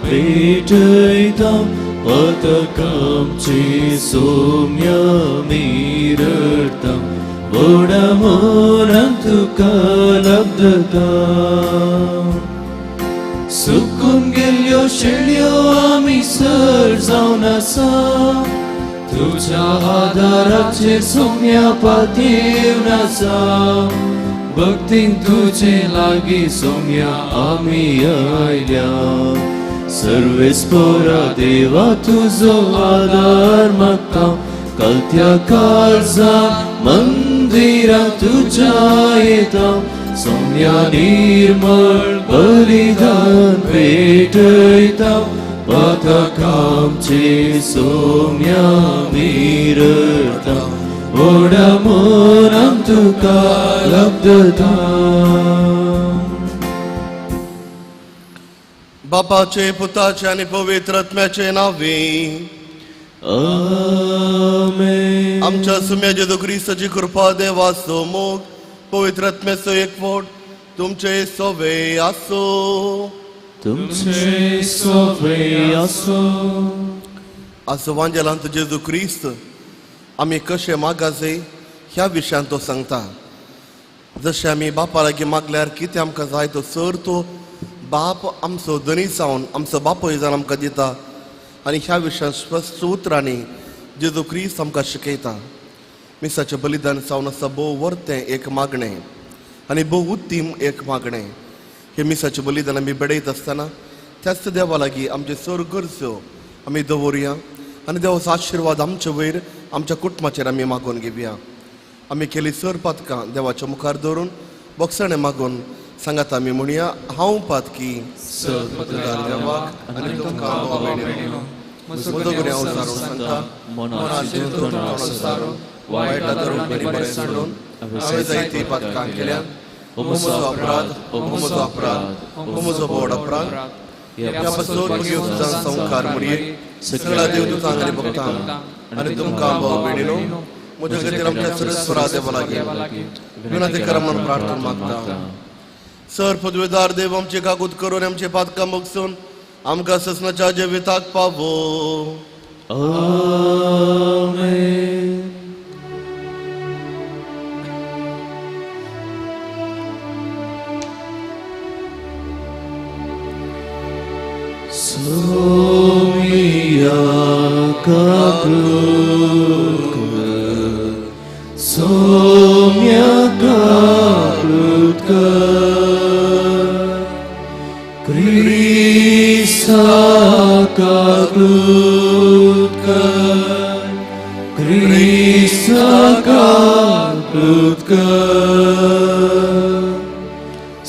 पेटयता पथकांची सौम्य मिरता व्हडा मोरान तुका लब्धता. सुकून गेल्ल्यो शेळयो आमी सर जावन आसा, तुज्या आदाराचेर सौम्या पातयेवन आसा. भक्तीन तुजे लागीं सौम्या आमी आयल्या. सर्वेस्पोरा देवा तुजो आदार मागता, कलत्या काळजा मंदिरा तुज्या येता. सौम्या निर्मळ बलिदान पेटयता, पथकांचे सौम्या मिरता, व्हडा मोरान तुका लब्धता. बापाचे, पुताचे आनी पवित्र आत्म्याचे नावे. आमेन. आमच्या सुम्या जेजू क्रिस्ताची कृपा, देवाचो मोग, पवित्र आत्म्याचो एकवट तुमचे सोवे आसो. तुमचे सोवे आसो. आज वांजेलांत जेजू क्रिस्त आमी कशें मागासे ह्या विशयान तो सांगता. जशें आमी बापा लागीं मागल्यार कितें आमकां जाय तो सर तो बाप आमचो धनी जावन आमचो बापूय जावन आमकां दिता आनी ह्या विशयान स्पश्ट उतरांनी जेजू क्रिस्त आमकां शिकयता. मिसाचें बलिदान जावन आसा भोव वर्तें एक मागणें आनी भोव उत्तीम एक मागणें. हे मिसाचें बलिदान आमी बेडयत आसतना त्याच देवा लागीं आमचे सर गरज्यो आमी दवरुया आनी देवाचो आशिर्वाद आमचे वयर आमच्या कुटुंबाचेर आमी मागून घेवया. आमी केली सर पातकां देवाच्या मुखार दवरून बोगसणें मागून सांगात आमी म्हणया, हांव पातकी देवाक आनी तुमकां भाव भयणींनो, म्हजो गुन्यांव सारून सांगता, मनाचें तोंड सारून, वायट धरून आनी बरें सोडून हांवें जायतीं पातकां केल्या. हो म्हजो अपराध, हो म्हजो अपराध, हो म्हजो व्हड अपराध. ह्या पासून म्हगे संवकार मुरये सगळ्या देवदूतांक आनी भक्तांक आनी तुमकां भाव भयणींनो म्हज्या खातीर आमच्या सरस्वरा देवा लागीं विनंती करा म्हणून प्रार्थना मागता. सर पदवेदार देव आमचे कागूत करून आमचे पातकां बगसून आमकां ससनाच्या जिविताक पावो. आमेन. सोमिया काकूत कर, सोम्या काकूत कर, क्रिस्ता काकूत कर, क्रिस्ता काकूत कर,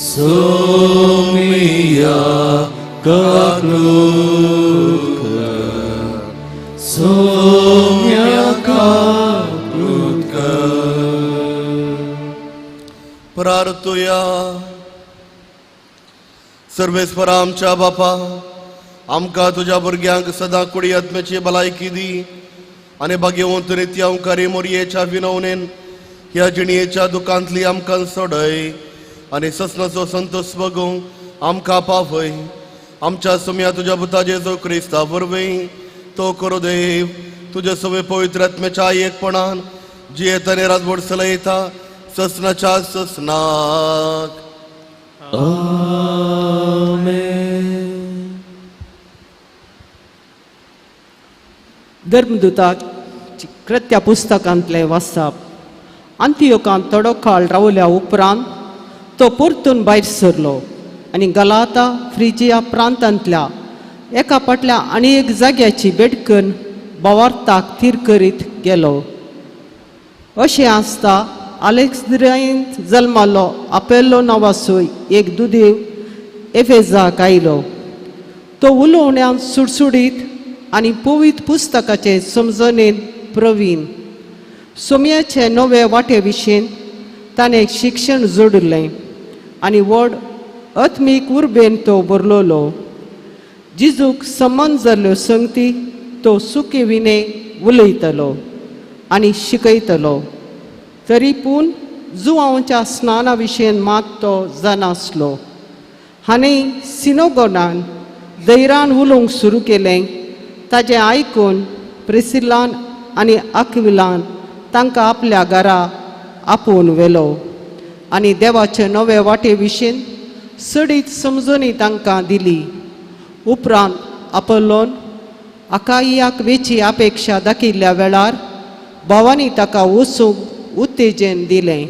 सोमिया काकूत कर, सोम्या काकूत कर. प्रार्थुया. सर्वेस्परा आमच्या बापा, आमकां तुज्या भुरग्यांक सदां कुडी आत्म्याची भलायकी दी आनी भाग्यवंत नित्य अंकारी मोरयेच्या विनवणेन ह्या जिणयेच्या दुकांतली आमकां सोडय आनी ससनाचो संतोश बगूंक आमकां पावय. आमच्या सुम्या तुज्या पुता जेजू क्रिस्ता वरवीं तो करो देव तुज्या सवे पवित्र आत्म्याच्या एकपणान जियेत आनी राजवट चलयता ससनाच्या ससनाक. आमेन. धर्मदूताक कृत्या पुस्तकांतलें वाचप. अंतियोकांत थोडो काळ रावल्या उपरांत तो परतून भायर सरलो आनी गलाता फ्रिजिया प्रांतांतल्या एका फाटल्या आनी एक जाग्याची भेट करून भावार्थाक थीर करीत गेलो. अशें आसता आलेक्सांद्रियांत जल्मालो आपेल्लो नांवाचो एक दुदेव एफेजाक आयलो. तो उलोवण्यान सुडसुडीत आनी पवित्र पुस्तकाचे समजणेन प्रवीण. सोम्याचे नवे वाटे विशीं ताणें शिक्षण जोडिल्लें आनी व्हड आत्मीक उर्बेन तो बरलोलो. जिजूक संबंद जाल्ल्यो संगती तो सुकी विणे उलयतालो. आनी शिकयतलो. तरी पूण जुवांच्या स्नाना विशयन मात तो जाणासलो. हांणी सिनोगोनान धैरान उलोवंक सुरू केलें. ताजें आयकून प्रिसिल्लान आनी अक्विलान तांकां आपल्या घरा आपोवन व्हेलो आनी देवाचे नवे वाटे विशीं चडीत समजणी तांकां दिली. उपरांत अपोलोन अकाइयाक वेची अपेक्षा दाखयल्ल्या वेळार भावांनी ताका वचूंक उत्तेजन दिलें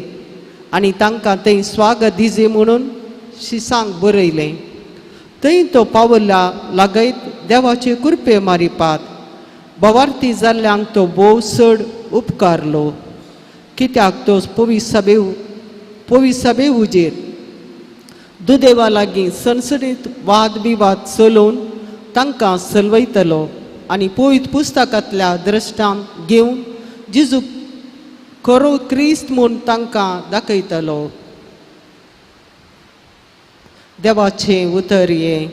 आनी तांकां थंय स्वागत दिजे म्हणून शिसांक बरयलें. थंय तो पावल्या लागयत देवाचे कृपे मारिपात भवार्थी जाल्ल्यांक तो भोव चड उपकारलो, कित्याक तो पवी सभे उजेर दुदेवा लागीं सणसणीत वाद विवाद चलोवन तांकां सलवयतलो आनी पवित्र पुस्तकांतल्या द्रश्टांत घेवन जेजू खरो क्रिस्त म्हूण तांकां दाखयतलो. देवाचें उतर हें.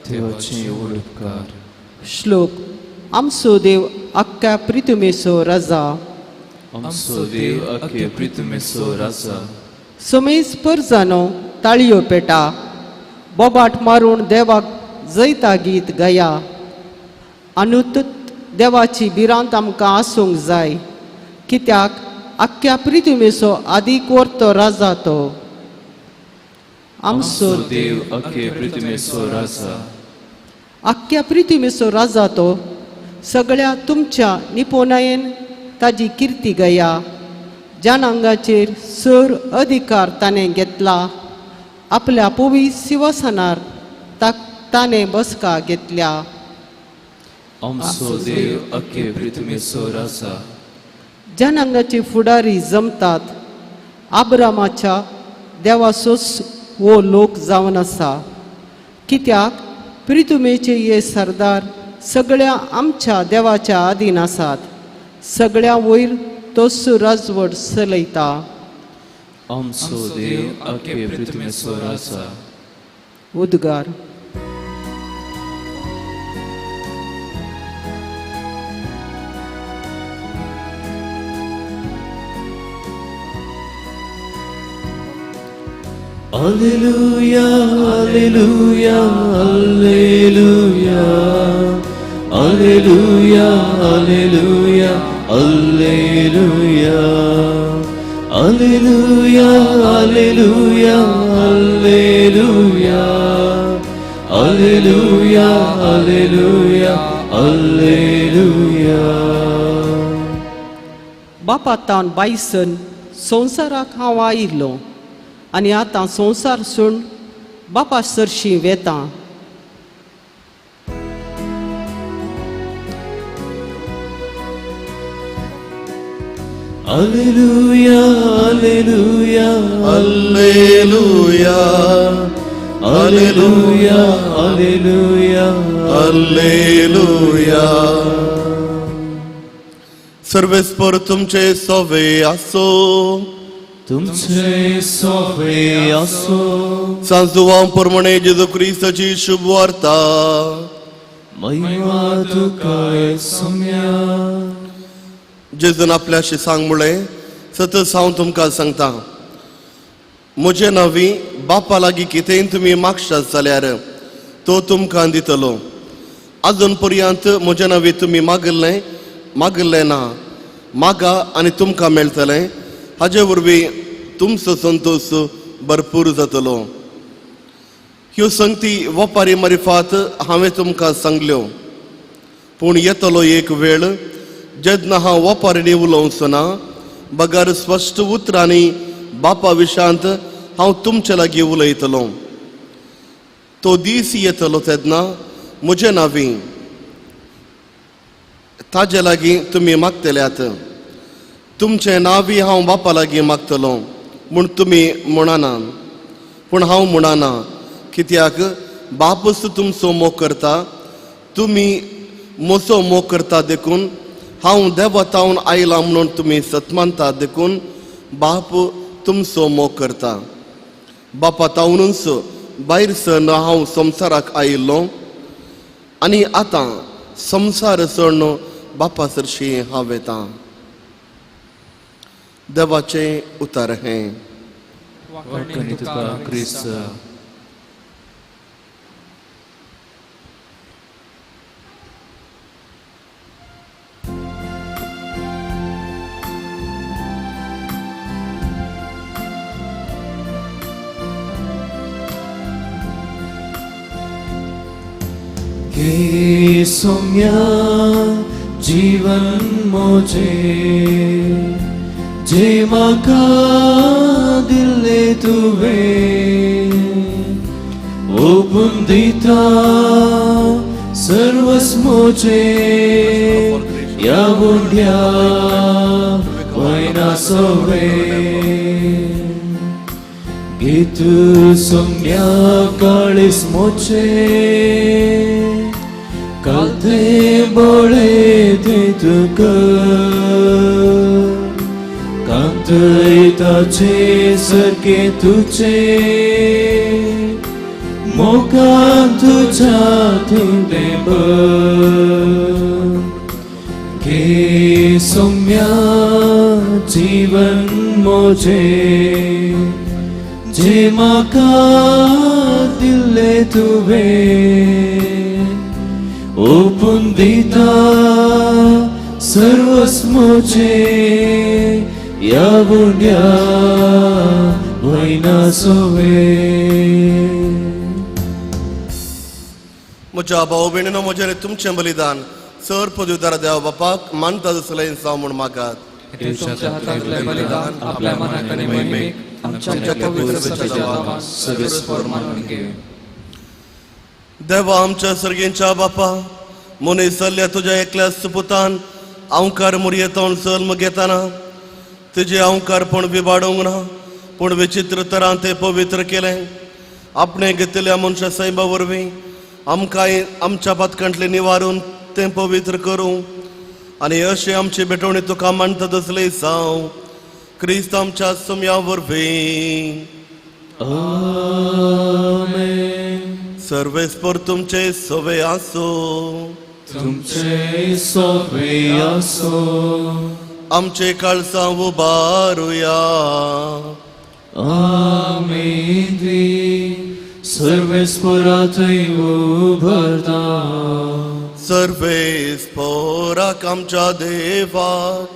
देवाचे उपकार. श्लोक. आमचो देव आख्ख्या प्रितुमेचो रजा. आमचो देव आख्खे प्रितुमेचो राजा. समेज परजानो ताळयो पेटा, बोबाट मारून देवाक जैता गीत गया. अनुत देवाची भिरांत आमकां आसूंक जाय, कित्याक आख्ख्या प्रितुमेचो आदीक वर्तो राजा तो. आमचो देव आख्खे प्रितुमेचो राजा. आख्ख्या प्रितुमेचो राजा तो. सगळ्या तुमच्या निपोनायेन ताजी किर्ती गया. जनांगाचेर सर अधिकार ताणें घेतला, आपल्या पवी शिवसनार ताणें बसका घेतल्या. आमचो देव आख्खे प्रितुमेचो राजा. जनांगाचे फुडारी जमतात, आब्रामाच्या देवाचोच हो लोक जावन आसा, कित्याक प्रितुमेचे हे सरदार सगळ्या आमच्या देवाच्या आदीन आसात. सगळ्या वयर तोच राजवट चलयता. आमचो देव आख्खे प्रितुमेचो राजा. उद्गार. Alleluia, Alleluia, Alleluia, Alleluia, Alleluia, Alleluia, Alleluia, Alleluia, Alleluia, Alleluia, Alleluia, Alleluia. बापा तावन बायसन संवसाराक हांव आयिल्लो आनी आतां संवसार सोडून बापा सरशीं वेता. Alleluia, Alleluia, Alleluia, Alleluia, Alleluia, Alleluia. सर्वेस्पर तुमचे सोवे आसो. तुमचे सोवे आसो. सांजुवां प्रमाणे जेजू क्रिस्ताची शुभ वार्ता. महिमा तुका सोम्या. जेजून आपल्याशी सांग म्हळें, सतत हांव तुमकां सांगता, म्हजे नांवी बापा लागीं कितेंय तुमी मागशात जाल्यार तो तुमकां दितलो. आजून पर्यंत म्हजे नांवी तुमी मागिल्लें मागिल्लें ना. मागा आनी तुमकां मेळटलें. हाजे वरवीं तुमचो संतोश भरपूर जातलो. ह्यो संगती वपारी मारिफात हांवें तुमकां सांगल्यो, पूण येतलो एक वेळ जेन्ना हांव वपारींनी उलोवचो ना, बगर स्पश्ट उतरांनी बापा विशांत हांव तुमचे लागीं उलयतलो. तो दीस येतलो तेन्ना म्हजे नांवी ताजे लागीं तुमी मागतल्यात. तुमचें नांवी हांव बापा लागीं मागतलो म्हूण तुमी म्हणना, पूण हांव म्हणना, कित्याक बापूच तुमचो मोग करता. तुमी म्हजो मोग करता देखून हांव देवतावन आयला म्हणून तुमी सत मानता, देखून बाप तुमचो मोग करता. बापा तावनूच भायर सरन हांव संवसाराक आयिल्लो आनी आतां संवसार सोडून बापा सरशी हांव वेतां. देवाचें उतर हें. वाखाणणी तुका क्रिस्ता. के सौम्या जीवन मोजे जे म्हाका दिल्ले तुवें ओपून दिता सर्वस मोजे ह्या उंड्या वयना सवे गीत सौम्या काळीस मोचे कालते बोळे ते तुका कांतयताचे सारके तुजे मोगान तुज्या तुंदे घे सौम्या जीवन मोजे जे म्हाका दिल्ले तुवें ओपून दिता सर्वस मोजे ह्या उंड्या वयना सोवे. म्हज्या भाव भयणीनो, म्हजें तुमचें बलिदान सर पदवीदार देवा बापाक मानता दुसरें जावं म्हूण मागात. तुमच्या हातांतले बलिदान आपल्या मनाक आनी महिमेक आमच्या पवित्र सभेच्या नांवान सर्वेस्पर मानून घे. देवा आमच्या सर्गेंच्या बापा, मनीस जाल्ल्या तुज्या एकल्या सुपुतान अंकार मुरयेतोन जल्म घेतना तुजें अंकारपण विबाडूंक ना, पूण विचित्र तरान तें पवित्र केलें. आपणें घेतिल्ल्या मनशा सैमा वरवीं आमकां आमच्या पातकांतलें निवारून तें पवित्र करूं आनी अशें आमची भेटवणी तुका मानता तसलें जावं क्रिस्त आमच्या सुम्या वरवीं. आमेन. सर्वेस्पर तुमचे सवे आसूं. तुमचे सवे आसूं. आमचे काळसां उबारुया. आमेन. सर्वेस्पराथंय उबरता. सर्वेस्पराक आमच्या देवाक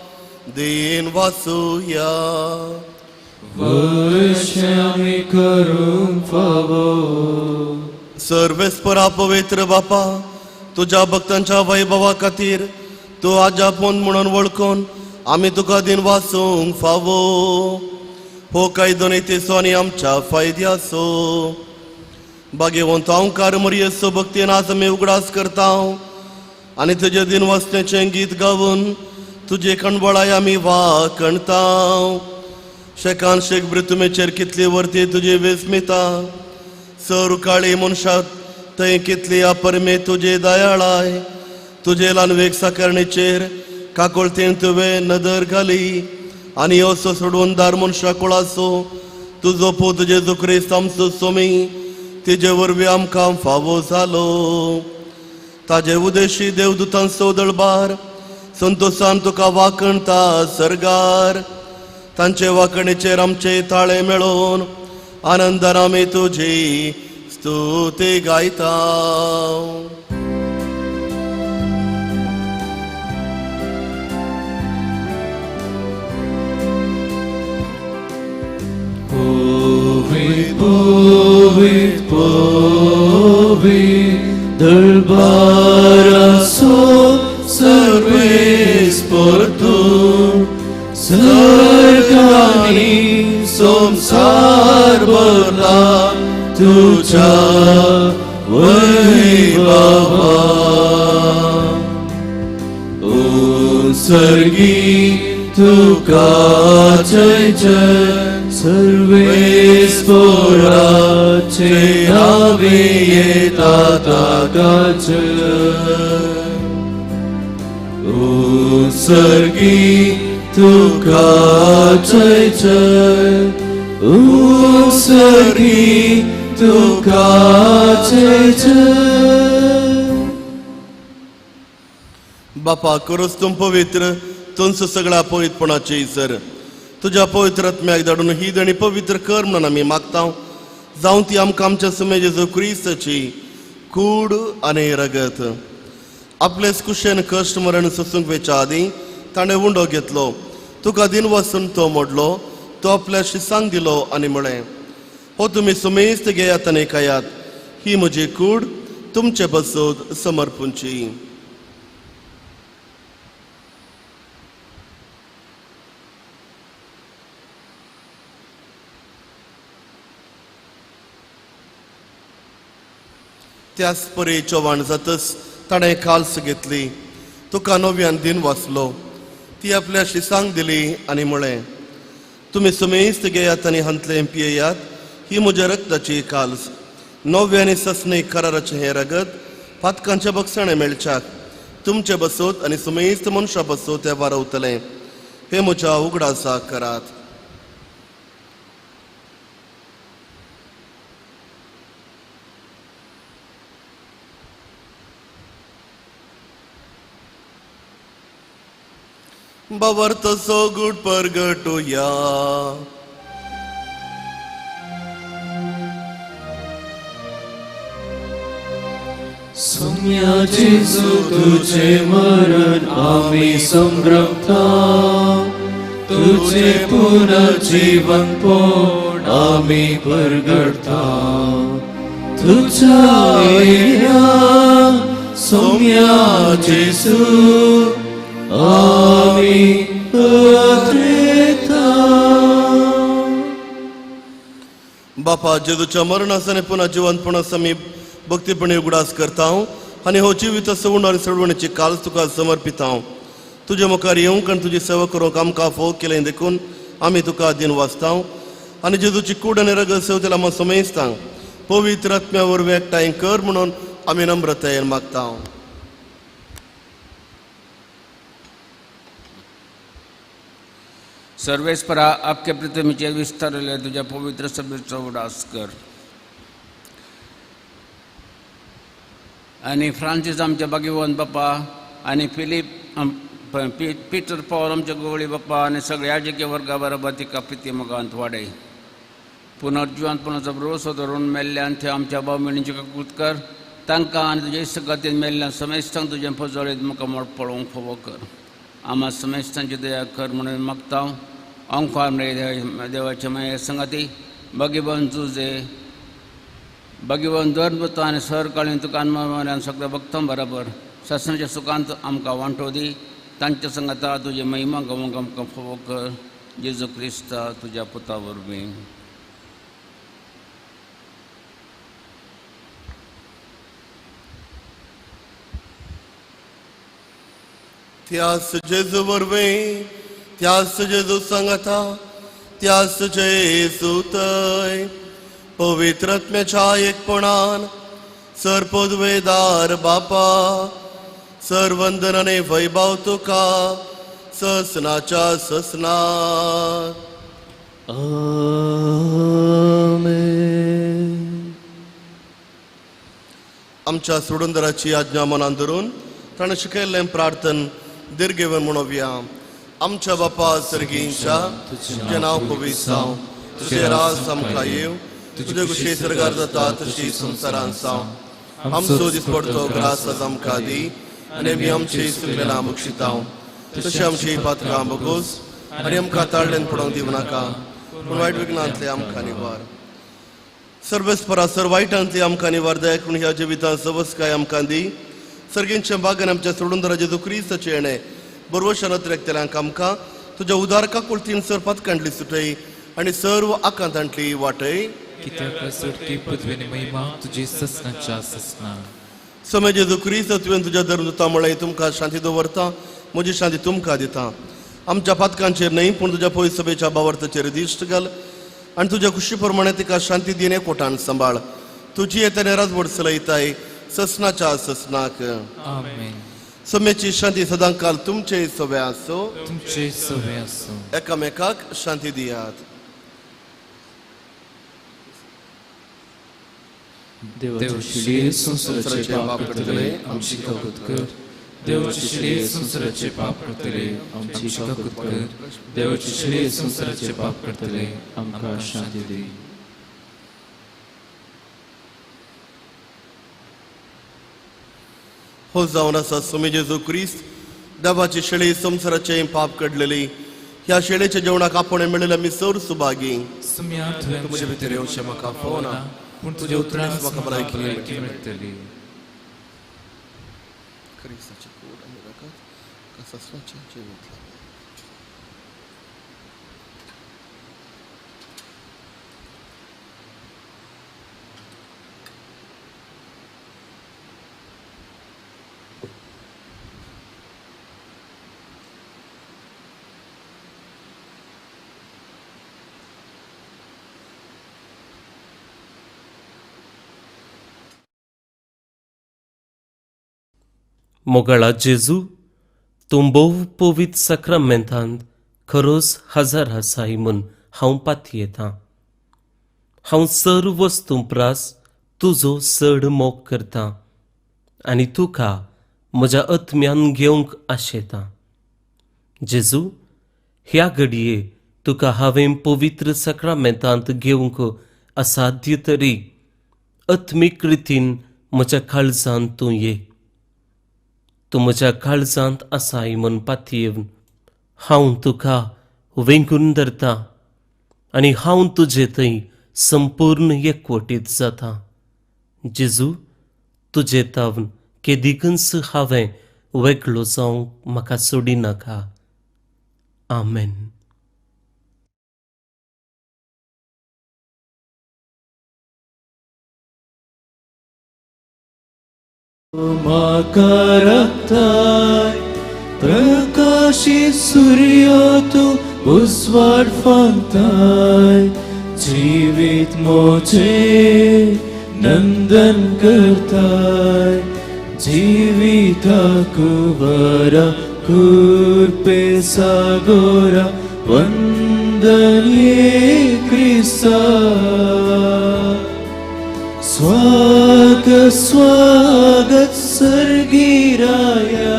दीन वासुया. वश्य आमी करूंक फावो. सर्वेस्परा पवित्र बापा, तुज्या भक्तांच्या वैभवा खातीर तूं आजापून म्हणून वळखून आमी तुका दीन वासूंक फावो. हो कायदो नितीचो आनी आमच्या फायद्याचो. भाग्यवंत अंकार मरयेचो भक्तीन आज आमी उगडास करता आनी तुजे दिन वाचण्याचें गीत गावन तुजे कणबळाय आमी वाकणता. शेकान शेक बृतुमेचेर कितली वर्ती तुजी विस्मिता, सर काळी मनशां थंय कितली अपरमे तुजे दयाळाय. तुजे ल्हानवेक साकरणेचेर काकोळतेन तुवें नदर घाली आनी असो सोडून दार मनशा कुळाचो तुजो पूत जेजू क्रिस्त आमचो सोमी तिजे वरवीं आमकां फावो जालो. ताजे उदेशी देवदूतांचो दळबार संतोसान तुका वाकणता सर्गार. तांचे वाकणेचेर आमचे ताळे मेळोवन आनंदान आमी तुजी स्तुती गायता. Povit, povit, povit, दळबारासो सर्वेस्पर तूं सर्गांनी संवसार भरला तुज्या वैभवा. उत्सर्गी तुका जय जय सर्वेस्पराचे नावे येता ताका जय. उत्सर्गी तुका जय जय, उत्सर्गी तुका जय जय. बापा करूच तूं पवित्र तुमचो सगळ्या पवित्रपणाचे सर. तुज्या पवित्र आत्म्याक धाडून ही देणी पवित्र कर म्हणून आमी मागता, जावं ती आमकां आमच्या सुमे जेजू क्रिस्ताची कूड आनी रगत. आपलेच कुशेन कश्ट मरण सोसूंक वेच्या आदीं ताणें उंडो घेतलो, तुका दिन वचून तो मोडलो, तो आपल्या शिसांक दिलो आनी म्हळें, हो तुमी सुमेस्त घेयात आनी खायात, ही म्हजी कूड तुमचे बसोत समर्पूंची. त्याच परी चोवाण जातच ताणें काल्स घेतली, तुका नव्यान दिन वाचलो, ती आपल्या शिसांक दिली आनी म्हळें, तुमी सुमेस्त घेयात आनी हांतलें पियेयात, ही म्हज्या रक्ताची काल्स, नव्या आनी ससने कराराचें हें रगत पातकांच्या बक्षाणें मेळच्याक तुमचे बसोत आनी सुमेस्त मनशां बसोत तें वारवतलें. हें म्हज्या उगडासाक करात. बावर्त सोगूट परगटुया. सोम्या जेजू तुझे मरण आमी संभ्रमता, तुझे पुनर्जीवन पण आमी परगटता. तुझ्या येण्या सोम्या जेजू आमी पत्रेता. बापा, जेजूच्या मरणास आनी पुन्हा जिवंतपणास आमी भक्तीपणी उगडास करता आनी हो जिवीत सवण आनी सोडवणीची काल तुका समर्पिता. तुजे मुखार येवंक आनी तुजी सेवा करूंक आमकां फोव केलें देखून आमी तुका दिन वाचता आनी जेजूची कूड आनी रगत सेवतेला आमकां समेजता. पवित्र आत्म्या वरवीं एकठांय कर म्हणून आमी नम्रतायेन मागता. सर्वेस्परा आपके पृथ्वीचेर विस्तारले तुज्या पवित्र सभेचो उडास कर आनी फ्रांसीस आमचे बागेवन बापा आनी फिलीप पिटर पावल आमचे गोवळी बापा आनी सगळ्या राजकीय वर्गा बरोबर तिका प्रिती मोगांत वाडय. पुनर्जिवंतपणाचो भरवसो धरून मेल्ल्यान थंय आमच्या भाव भयणींची काकूत कर, तांकां आनी तुज्या इश्ट मेल्ल्यान समेस्तांक तुजें पजळीत मुखार पळोवंक फावो कर. आमा समेस्तांची दया कर म्हणून मागता. अंकार देवाचे माये संगाती बागेवन तुजे बागेवन धर्मता आनी सरकाळीन तुका अनमन सगळ्या भक्तां बराबर शासनाच्या सुखांत आमकां वांटो दी. तांच्या संगाता तुजी महिमा गावंक आमकां फावो कर. जेजू क्रिस्ता तुज्या पुता वरवीं. त्यास जेजू वरवीं, त्यास जेजू सांगता, त्यास जेजू थंय पवित्र आत्म्याच्या एकपणान सर पदवेदार बापा, सर वंदन आनी वैभव तुका ससनाच्या ससनात. आमेन. आमच्या सोडूनदाराची आज्ञा मनान धरून ताणें शिकयल्लें प्रार्थन दीर्घेवन म्हणोवया. आमच्या बापा सर्गींच्या, तुजें नांव पवित्र जावं, तुजें राज आमकां येवं, तुजे कुशी सर्गार जाता तशी संवसारांत जावं. आमचो दिसपडतो ग्रास आज आमकां दी आनी आमी आमची चुकलेलां बक्षिता तशी आमची पात्रां बगोस आनी आमकां ताळ्ळेन पडोवंक दिवं नाका, पूण वायट विघ्नांतले आमकां निवार. सर्वेस्परा सर वायटांतली आमकां निवार दया करून ह्या जिवितांत सवस्काय आमकां दी. सर्गींच्या बागान आमच्या सोडून जेजू क्रिस्ताचें येणें बरवशान अतिरेकतल्यांक आमकां तुज्या उदार काकुळतीन सर पातकांतली सुटय आनी सर्व आकांतांतली वाटय. कित्याक सुटकी पृथ्वी महिमा तुजी ससनाच्या ससना. समय जेजू क्रिस्त तुवें तुज्या धर्मदूता म्हळें, तुमकां शांती दवरता, म्हजी शांती तुमकां दिता. आमच्या पातकांचेर न्हय पूण तुज्या पवित्र सभेच्या भावार्थाचेर दिश्ट घाल आनी तुज्या खुशी प्रमाणे तिका शांती दिने कोटान सांबाळ. तुजी येताने राजवट चलयताय ससनाच्या ससनाक. आमेन. समेची शांती सदांकाल तुमचे सवे आसो, तुमचे सवे आसो. एकामेकाक शांती दियात. देवाचे शिडये संवसाराचे पाप करतले आमची काकूत कर. देवाची शिळे संवसाराचे पाप करतले आमची काकूत कर. देवाची शिळे संवसाराचे पाप करतले आमकां शांती दी. हो जावन आसा स्वामी जेजू क्रिस्त देवाची शेळी संवसाराचे पाप काडलेली. ह्या शेळेच्या जेवणाक आपण मेळिल्ले आमी सर सुभागी. सुम्या तुवें म्हजे भितर येवचें म्हाका फावना, पूण तुज्या उतरान म्हाका भलायकी भलायकी मेळटली. क्रिस्ताची कूड आनी रगत कसल्याचें जिवीत. मोगाळा जेजू, तूं भोव पवित्र साक्रामेंतांत खरोच हजर आसाय म्हूण हांव पातयेतां. हांव सर्व वस्तूं प्रास तुजो चड मोग करतां आनी तुका म्हज्या आत्म्यान घेवंक आशेतां. जेजू, ह्या घडये तुका हांवें पवित्र साक्रामेंतांत घेवंक असाध्य तरी आत्मीक रितीन म्हज्या काळजांत तूं ये. तूं म्हज्या काळजांत आसाय म्हूण पातयेवन हांव तुका वेंगून धरतां आनी हांव तुजे थंय संपूर्ण एकवटीत जाता. जेजू, तुजे तावन केदिकूच हांवें वेगळो जावंक म्हाका सोडिनाका. आमेन. म्हाका राखताय प्रकाशी सूर्य तूं उजवाड फांकताय. जिवीत मोजे नंदन करताय. जिविताक वरा कुर्पे सागोरा वंदन ये क्रिस्ता. स्वागत स्वागत सर्गिराया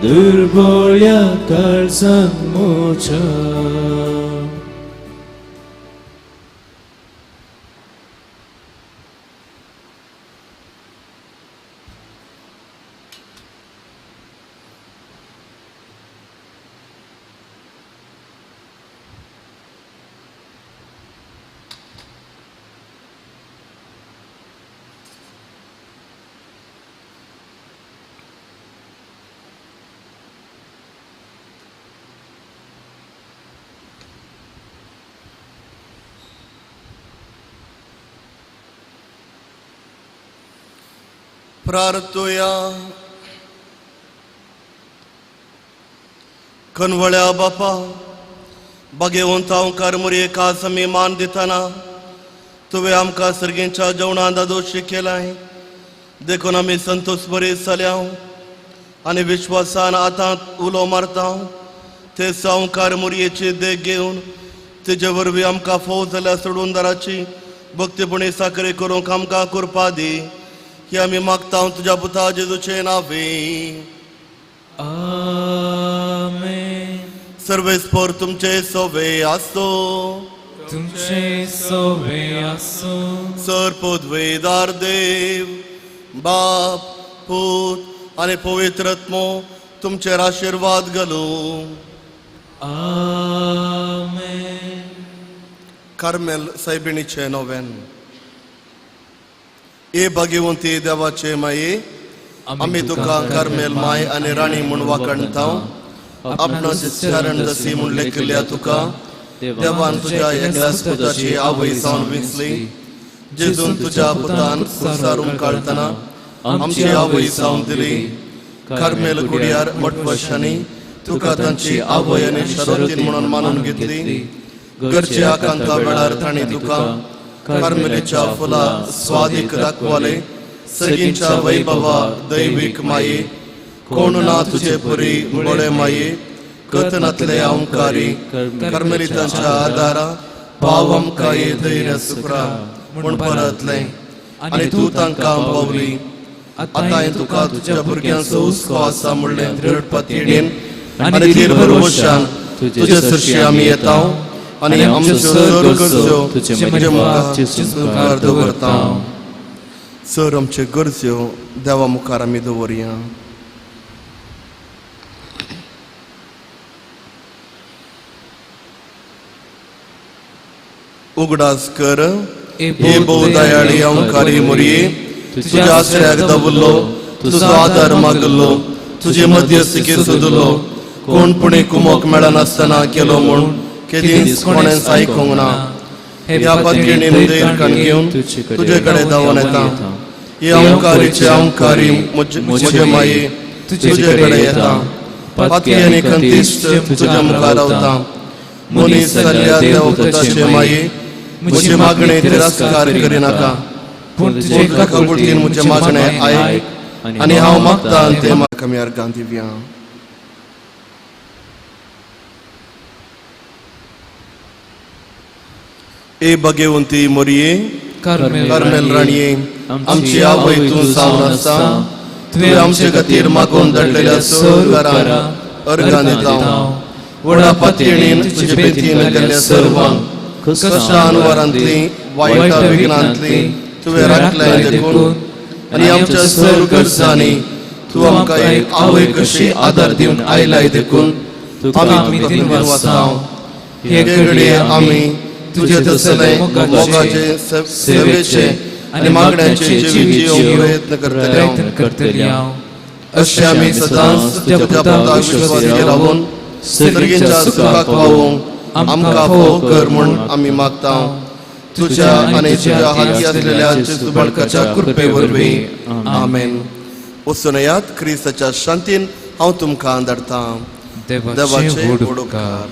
दुर्बोळ्या काळजांत मोच्या. प्रार्थुया. कनवळ्या बापा, बागेवंत हांवकार मुरये खास आमी मान दितना तुवें आमकां सर्गींच्या जेवणान दादोशी केलाय, देखून आमी संतोष बरी जाल्या आनी विश्वासान आतां उलो मारता. ते सावकार मुरयेची देख घेवन तेजे वरवीं आमकां फोव जाल्या सोडूनदाराची भक्तीपणी साकरी करूंक आमकां कृपा दी. ही आमी मागता तुज्या पुता जेजूचे नावे. आमेन. सर्वेस्पर तुमचे सोवे आसो. तुमचे सोवे आसो. सर पदवेदार देव बाप पूत आनी पवित्र आत्मो तुमचेर आशिर्वाद घालूं. आमेन. कार्मेल सायबिणीचें नोवेन. ए भाग्यवंती देवाचे माये, आमी तुका कार्मेल माय आनी राणी म्हूण वाखणता. आपणाचे शरण दसी म्हूण लेखिल्ल्या तुका देवान तुज्या एकल्याच पुताची आवय जावन विंचली. जेजून तुज्या पुतान कुर्सार उमकाळतना आमची आवय जावन दिली. कार्मेल कुडयार मठवशांनी तुका तांची आवय आनी शरतीन म्हणून मानून घेतली. गरजे आकांता वेळार तांणी तुका कार्मेलीच्या फुला स्वादीक दाखवाले. सगींच्या वैभवा दैवीक माये, कोण ना तुजे पुरी बळे माये, कथनातले अंकारी कार्मेलितांच्या आदारा पाव आमकां ये धैर्य सुक्रा म्हूण परतलें आनी तूं तांकां पावली. आतां तुका तुज्या भुरग्यांचो हुस्को आसा म्हणलें दृढ पातयेन आनी धीर भरवशान तुजे सरशी आमी येता आनी आमच्यो सर गरज्यो तुजे मुखार दवरता. सर आमच्यो गरज्यो देवा मुखार आमी दवरया. उगडास कर हे भोव दयाळी अंकारी मोरये, तुज्या आश्रयाक दवरलो, तुजो आदार मागलो, तुजे मध्यस्थीके सोदलो, कोण पुणे कुमोक मेळनासतना केलो म्हूण केदींच कोणेंच आयकूंक ना. ह्या पातयेणीन धैर्य काण घेवन तुजे कडेन धांवून येता. हे अंकारीचे अंकारी म्हजे माये तुजे कडेन येता. पातकी आनी खंतीश्ट तुज्या मुखार रावता. मनीस जाल्ल्या देवपुताचे माये म्हजे मागणे तिरस्कार करिनाका, पूण तुजे काकुळटीन म्हजें मागणें आयक आनी हांव मागता तें म्हाका आमी अर्गां दिवया. ए भगेवंती मोरये, कार्मेल राणये, आमची आवय तूं जावन आसा. तुवें आमचे खातीर मागून धाडलेल्या सगळ्या अर्गां दिता. व्हडा पातयेणीन तुजे बेतीन केल्ल्या सर्वांक कश्टान वरांतली वायटा विघ्नांतली तुवें राखलें देखून आनी आमच्या सर्व गरजांनी तूं आमकां एक आवय कशी आदार दिवन आयलाय देखून आमी तुका धन्यवाद. हे घडये आमी तुजे तसले मोगाचे, सेवेचे आनी मागण्याचे जिवीत जिवंक प्रयत्न करतले. अशें आमी सदांच तुज्या पुताक विश्वास रावून सर्गीच्या सुखाक पावोवंक आमकां फावो कर म्हूण आमी मागता. तुज्या आनी तुज्या हाती आसलेल्या जेजू बाळकाच्या कृपे वरवीं. आमेन. वचून येयात, क्रिस्ताच्या शांतीन हांव तुमकां धाडटा. देवाचे व्हड उपकार.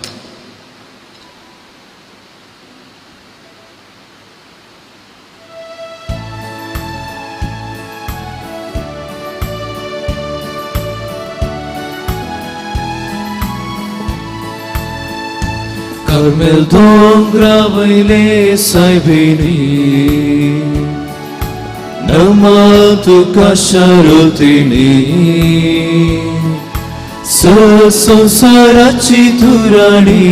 कार्मेल दोंगरा वयले सायबिणी, नमा तुका शारोतिणी, संसाराची धुराणी,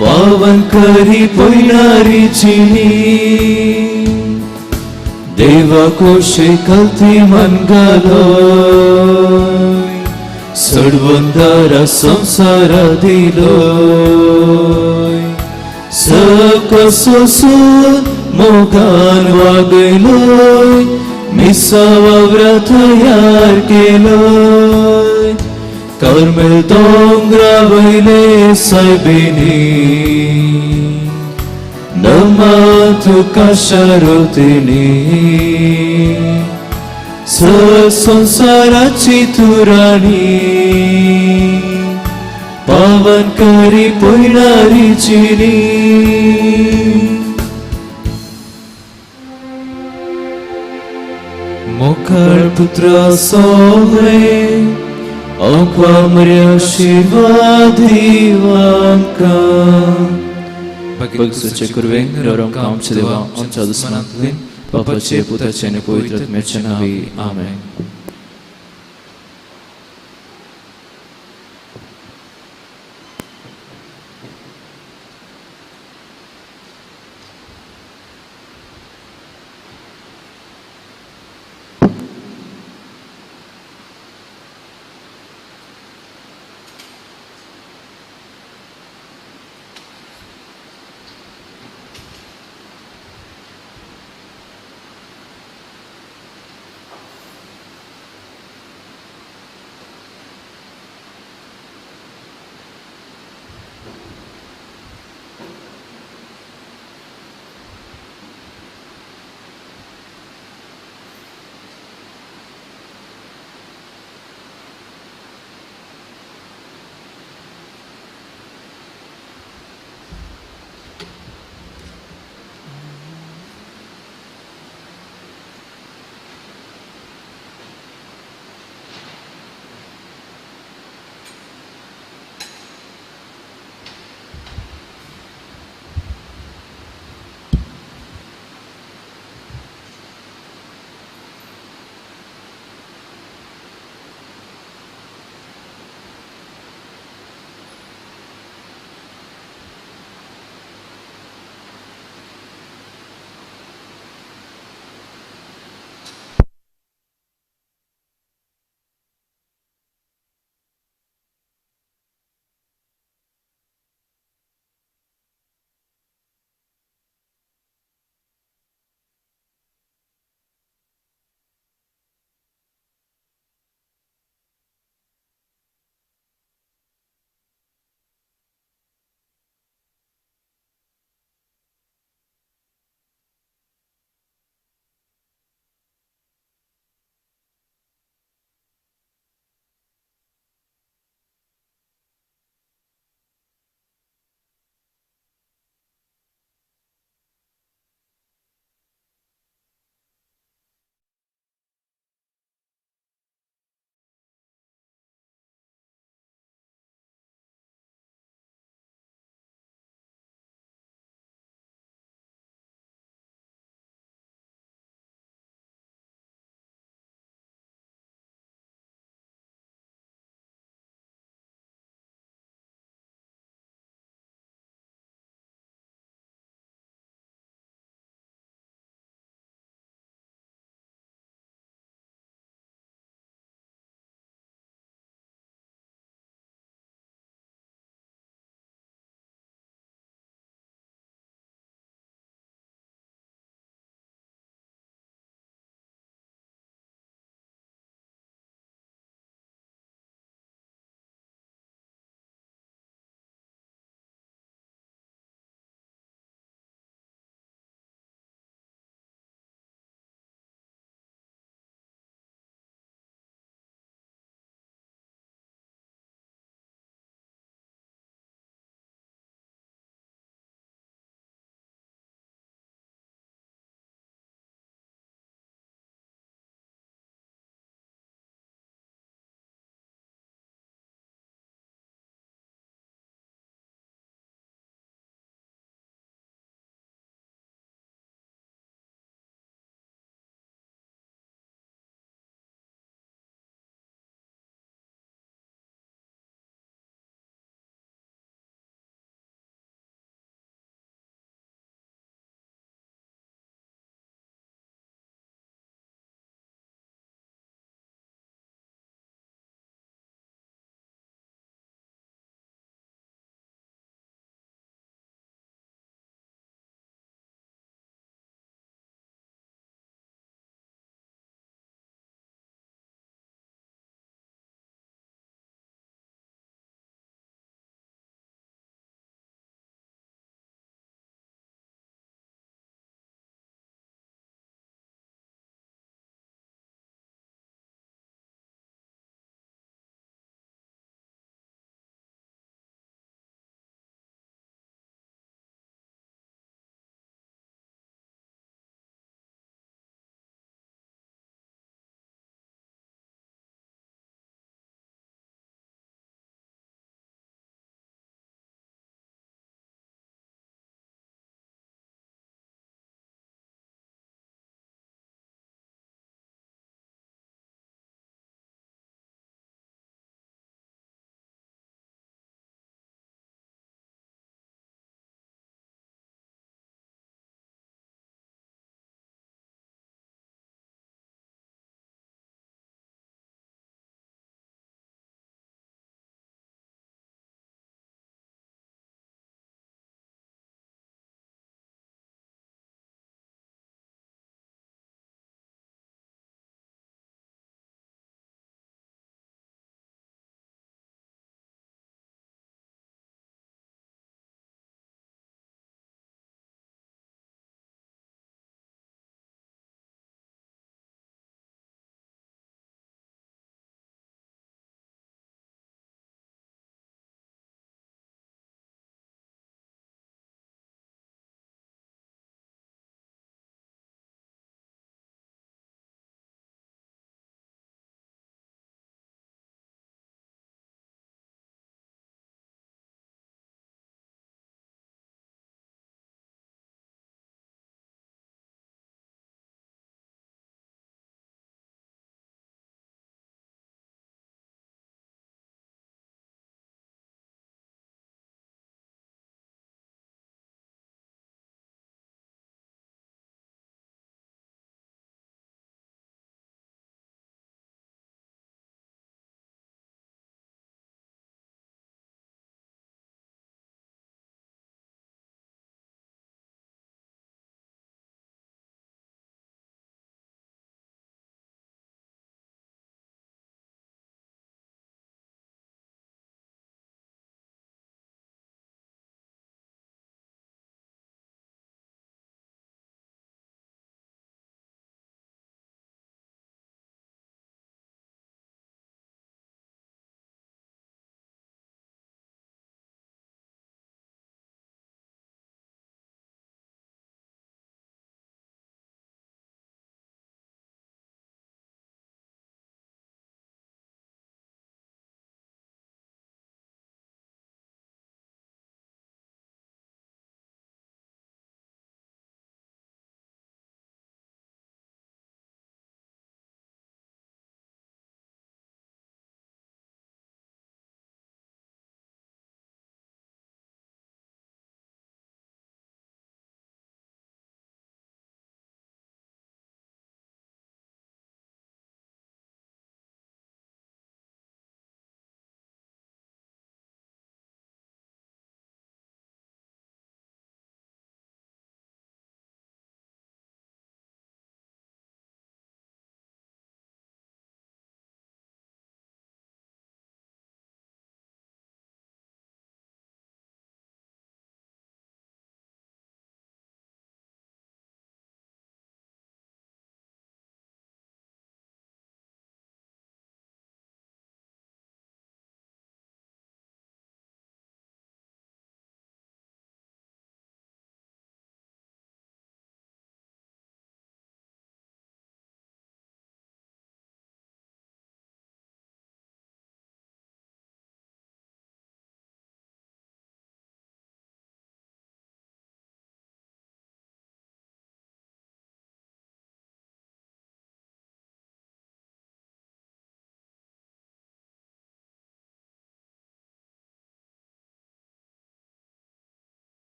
पावन करी पयणारी चिनी, देवा कोशे कलती मन घालोय, सडवंदारा संसारा दिलोय, सकसोसून मोगान वागयलोय, मिसावा तयार केलोय, कार्मेल दोंगरा वयले सायबिणी, नमा तुका शारोतिणी, संसाराची तुराणी, पावन करी पयणारी चिनी. मोकळ पुत्रा सोगळे अवक्वामर्या शिवा दिवांका. भगसूचे कुरवे निरोरम आमच्या देवा आमच्या दुस्मनांतली बापाचे पुताचे आनी पवित्र आत्म्याच्या नांवी. आमेन.